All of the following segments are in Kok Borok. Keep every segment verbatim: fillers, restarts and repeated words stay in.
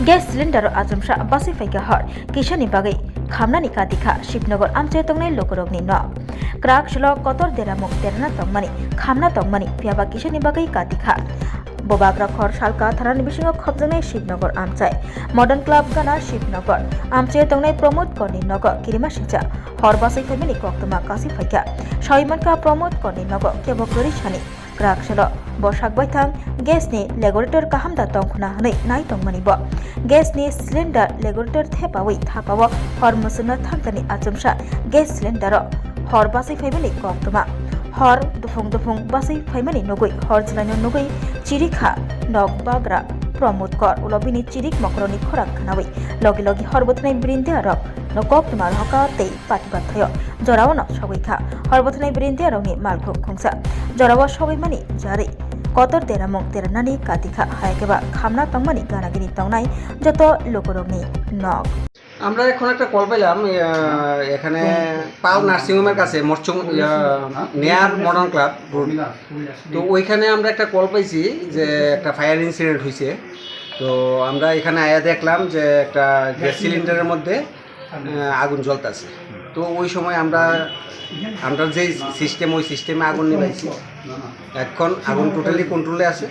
Gas cylinder o achomsa basai phaikha hor, kisani bagwi khamnani katikha Shibnagar amchai tongnai lukurokni nok. Kwrak salo kotor deramung derana tongmani, khamna tongmani, phiyaba kisani bagwi katikha. Bubagra khor salka thanani bisingo khopjaknai Shibnagar amchai. Modern Club gana Shibnagar amchai tongnai Pramod Korni nogo kirima singcha hor basai phaimani koktwma kasi phaikha. Sawi mankha Pramod Korni nogo kebo kwrwi sani. Kwrak salo bo sak baithang gas ni regulator kaham da tong khna hwnwi nai tongmani bo. Gas ni cylinder regulator thepawi thapao hor mwswkna thangtani achomsa gas cylinder o hor basai phaimani koktwma. Hor duphung duphung basai phaimani nugwi hor chwlaino nugwi chirikha nok bagra Pramod Kor, ulo bini chirik mokroni khorang khnawi logi logi hor bwthanai brindia rok no koktwma rohorkha tei pati pathaio jorao no sogwi kha. Hor bwthanai brindia rokni malkhung khungsa jorao sogwi mani jarwi kotor deramung deranani katikha, hai khe ba khamna tongmani ganagini tongnai joto lukurokni nok. আমরা এখন একটা কল পেলাম, আহ, এখানে পাল নার্সিং হোমের কাছে মরচুং, ইয়া, নেয়ার modern club road. তো ওইখানে আমরা একটা কল পাইছি যে একটা ফায়ার ইনসিডেন্ট হয়েছে। তো আমরা এখানে আয়া দেখলাম যে একটা গ্যাস সিলিন্ডারের মধ্যে, আহ, আগুন জ্বলতেছে। তো ওই সময় আমরা, আমরা যেই সিস্টেম, ওই সিস্টেমে আগুন নিবাইছি। এখন আগুন টোটালি কন্ট্রোলে আছে।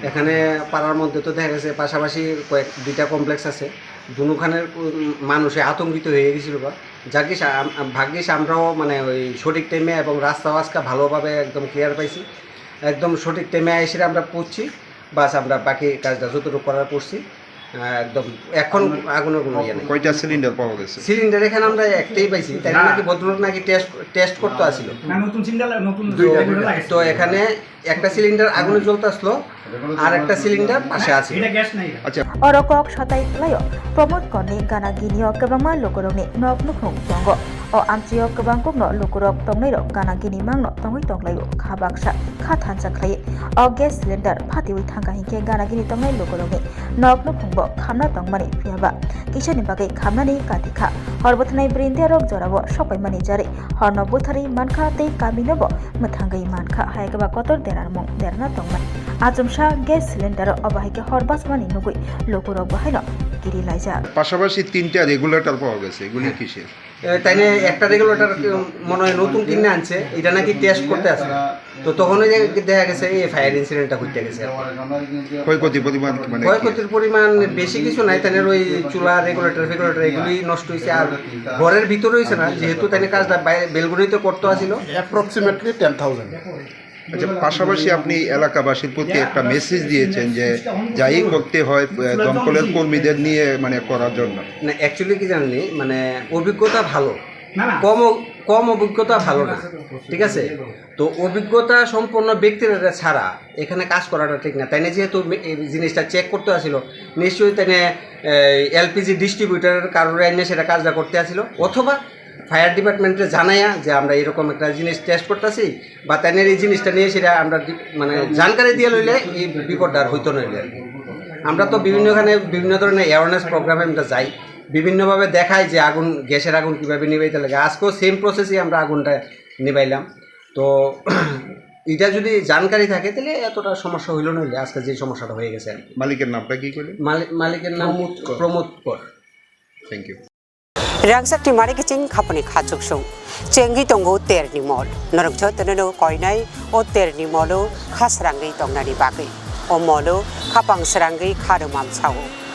এখানে পাড়ার মধ্যে তো দেখা গেছে পাশাপাশি কয়েক দুইটা কমপ্লেক্স আছে। দুনোখানের, উম, মানুষে আতঙ্কিত হয়ে গেছিল বা। যাকে সা-, আম-, আম-, ভাগ্যিস আমরাও মানে ওই সঠিক টাইমে এবং রাস্তা আজকে ভালোভাবে একদম ক্লিয়ার পাইছি। একদম সঠিক টাইমে এসে আমরা পৌঁছি, বাস আমরা বাকি কাজটা যতটুকু করার করছি। আহ, একদম এখন আগুনের কোনো ইয়ে নেই। কয়টা সিলিন্ডার পাওয়া গেছে? সিলিন্ডার এখানে আমরা একটাই পাইছি, তাই নাকি ভদ্রলোক নাকি টেস্ট, টেস্ট করতে আসিল। না, নতুন সিলিন্ডার, নতুন তো, সিলিন্ডার লাগাইছে। তো এখানে একটা সিলিন্ডার আগুনে জ্বলতে আসলো, আর একটা সিলিন্ডার পাশে আছে। এটা গ্যাস নাই। আচ্ছা। Oro kok satai kwlaio, Pramod Korni gana gini o kwbangma lukurokni nok nukhung tongo. O amchio kwbang kokno lukurok tongnairok gana gini mangno tongwi tonglaio, kha baksa, kha thansa khlaiwi. O gas cylinder phatiwi thangkha hinkhe gana gini tongnai lukurokni nok nukhungbo khamna tongmani, phiyaba kisani bagwi khamnani katikha. Hor bwthanai brindia rok jorao sokpaimani jarwi horno butharwi mankha tei kaminobo mwthangwi mankha, hai khe ba kotor derarmung derna tongmani. Achomsa gas cylinder o bahai khe hor basmani nugwi lukurok bahaino kiri laijak. পাশাপাশি তিনটা রেগুলেটর পাওয়া গেছে, এগুলি হ্যাঁ। কিসের? এ, তাই নিয়ে একটা রেগুলেটর, উম, মনে হয় নতুন কিনে আনছে, এটা নাকি টেস্ট করতে আছে। তো তখনই যে দেখা গেছে এই ফায়ার ইনসিডেন্টটা ঘটে গেছে আর কি। ক্ষয়ক্ষতি পরিমাণ মানে কি? ক্ষয়ক্ষতির পরিমাণ বেশি কিছু নাই, তাদের ওই চুলা, রেগুলেটর ফেগুলেটর এগুলি নষ্ট হয়েছে। আর ঘরের ভিতরে হয়েছে না, যেহেতু তাদের কাজটা বাই-, বেলকনিতে করতে আসিল। Approximately ten thousand. আচ্ছা, পাশাপাশি আপনি এলাকাবাসীর প্রতি একটা মেসেজ দিয়েছেন যে যাই করতে হয়, আহ, দমকলের কর্মীদের নিয়ে মানে করার জন্য। না, অ্যাকচুয়ালি কি জানেন, মানে অভিজ্ঞতা ভালো, না, না। কম অ-, কম অভিজ্ঞতা ভালো না, ঠিক আছে? তো অভিজ্ঞতা সম্পন্ন ব্যক্তিরা ছাড়া এখানে কাজ করাটা ঠিক না। তাই না, যেহেতু মে-, এই জিনিসটা চেক করতে আসিল, নিশ্চয়ই তাই না, এই এলপিজি ডিস্ট্রিবিউটারের কারণে এনে সেটা কাজটা করতে আসিল, অথবা ফায়ার ডিপার্টমেন্টে জানাইয়া যে আমরা এরকম একটা জিনিস টেস্ট করতেছি বা তাই না, এই জিনিসটা নিয়ে সেটা আমরা ডি-, মানে জানকারি দিয়ে লইলে এই বিপদটা আর হইতো না আর কি। আমরা তো বিভিন্নখানে বিভিন্ন ধরনের অ্যাওয়ারনেস প্রোগ্রামে আমরা যাই, বিভিন্নভাবে দেখাই যে আগুন, গ্যাসের আগুন কীভাবে নিবাইতে লাগে। আজকেও সেম প্রসেসে আমরা আগুনটা নিবাইলাম। তো এটা যদি জানকারি থাকে, তাহলে এতটা সমস্যা হইল না, হইলে আজকে যে সমস্যাটা হয়ে গেছে আর কি। মালিকের নামটা কি করলেন? মালি-, মালিকের নাম প্রমোদ কর। প্রমোদ কর। Thank you. Rangchak ni mari kiching khapani khachuksung. Chengwi tongo terni mol. Norok jotono no koinai o terni molo kha srangwi tongnani bagwi. O molo khapang srangwi kha rwmam sao.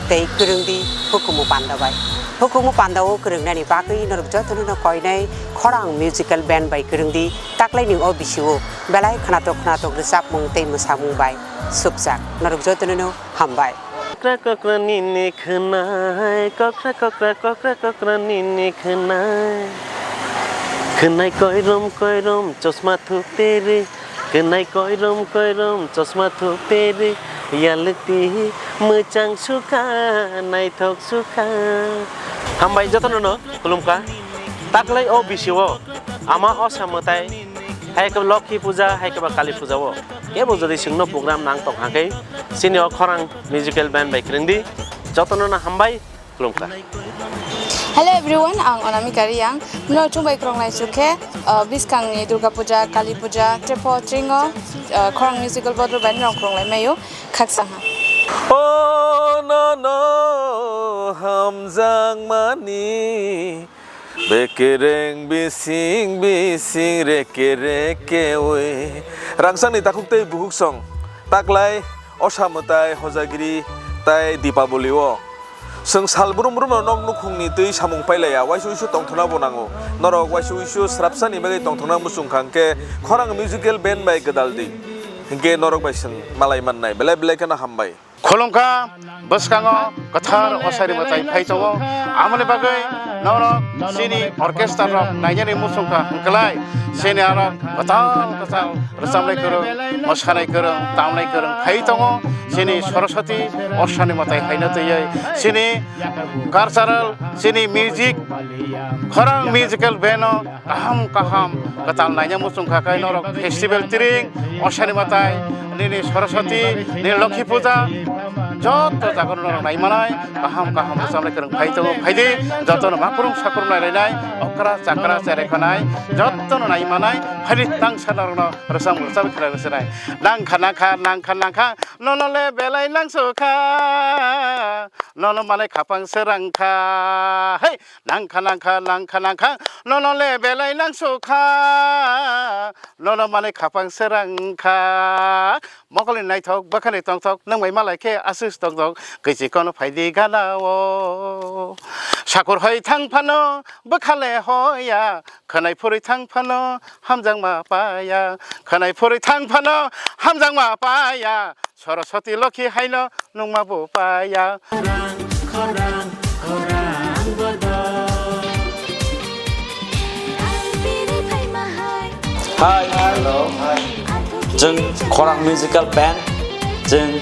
Tei kwrwngdi hukumu panda bai. Hukumu panda o kwrwngnani bagwi norok jotono no koinai khorang musical band bai kwrwngdi taklaini o bisio belai khnatok khnatok rwchapmung tei mwsamung bai supjak. Norok jotono no hambai. Kokra kokra nini khwnai, kokra kokra kokra kokra nini khwnai. Khwnai koirom koirom chosma thuperi, khwnai koirom koirom chosma thuperi, yalti mwchang sukha, naithok sukha. Hambai jotono no khulumkha. Taklai o bisio ama osa mwtai, hai khe Lokhi puja, hai khe ba Kali puja o. Kebo jodi chwngno program nang tong hakhe, chini o khorang musical band bai kwrwngdi, jotono no hambai, khulumkha. Hello everyone, ang Anamika Reang. Mno chwngbai kwrwnglai chukhe, uh, bwskangni Durga Puja, Kali Puja, Trepo, Tringo, uh, khorang musical bodol bai norok kwrwnglai maio, khaksa ha. Oh, no, no. Jangmani bekereng bising bising reke reke oi. Rangsangni takhuk tei buhuk song taklai osa mwtai hojagiri tai Dipaboli o. Chwng sal brum brum no nok nukhungni twi samung pailaiya, waisa uisu tongthokna bo nango. Norok waisa uisu srapsani bagwi tongthokna muchung kha hwnkhe khorang musical band bai gwdal di. Hwnkhe norok bai chwng malai mannai. Belai belai kheno hambai. Khulumkha, bwskango kwthar osari mwtai phai tongo. Amoni bagwi norok chini orchestra rok nainani muchung kha hwnkhlai chini aro kwtal kwtal rwchapnai kwrwng, mwsanai kwrwng, tamnai kwrwng phai tongo. Chini Saraswati osani mwtai haino twiwi chini cultural, chini music, khorang musical band o kaham kaham kwtal naina muchung kha khe norok festival tiring, osani mwtai, nini Saraswati, nini Lokhi Puja, joto jaga norok nai manai, kaham kaham rwchapnai kwrwng phai tongo, phaidi, jotono makrung sakrung nai lainai, okra chakra cherai khanai, jotono nai manai, phaidi tangsa norokno rwchap rwchap khlai rwchapnai. Nangkha nangkha nangkha nangkha, nono le belai nangsukha, nono manai khapang srangkha, hei, nangkha nangkha nangkha nangkha, nono le belai nangsukha, nono manai khapang srangkha. Mokolni naithok, bwkhani tongthok, nwng bai malai khe aswk tongthok, kwichi kono phaidi gana o. Sakur hoi thang phano, bwkha le hoya, khwnai phurwi thang phano, hamjakma paya, khwnai phurwi thang phano, hamjakma paya, Saraswati Lokhi haino nungma bo paya. Khorang, khorang, khorang bodo. Hi. Hello. Hi. Chwng Khorang Musical Band. Chwng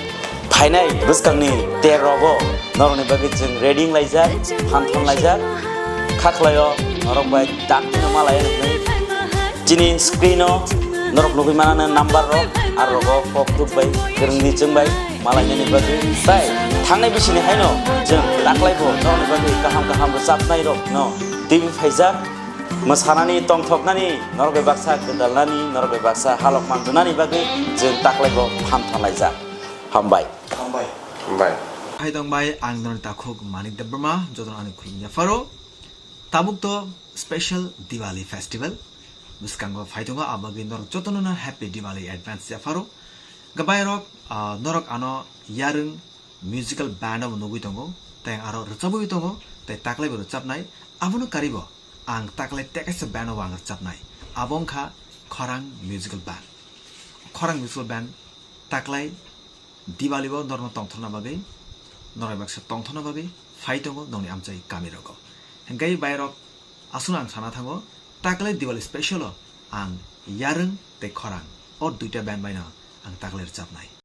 phainai bwskangni ter rogo norokni bagwi chwng ready wnglaijak, phan thon laijak. Kha khlaio norok bai dakti no malai rwgwi. Chini screen o norok nugwi manano number rok, aro rogo kok tuk bai kwrwngni chwng bai malainani bagwi. Tai thangnai bisini haino chwng taklai bo norokni bagwi kaham kaham rwchapnai rok no twi phaijak. Mwsanani, tongthoknani, norok bai baksa gwdalnani, norok bai baksa halok manjwnani bagwi chwng taklai bo phan thon laijak. Hambai. Hambai. Hambai. Hai tong bai, ang norok takhuk Manik Debbarma, jotono ani khulumya pharo. Tabuk to special Diwali festival bwskango phai tongo, abagwi norok jotono no happy Diwali advance ya pharo. Gabai rok, ah, norok ano yarwng musical band bo nugwi tongo, tei aro rwchapwi tongo, tei taklai bo rwchapnai. Abono karibo ang taklai tekaisa band bo ang rwchapnai. Abo wngkha Khorang Musical Band. Khorang Musical Band taklai Diwali o norokno tongthokna bagwi, norok baksa tongthokna bagwi phai tongo nokni amchai kami rogo. Hwnkhe bai rok aswkno ang sana thango, taklai Diwali special o ang yarwng tei khorang o duita band bai no ang taklai rwchapnai.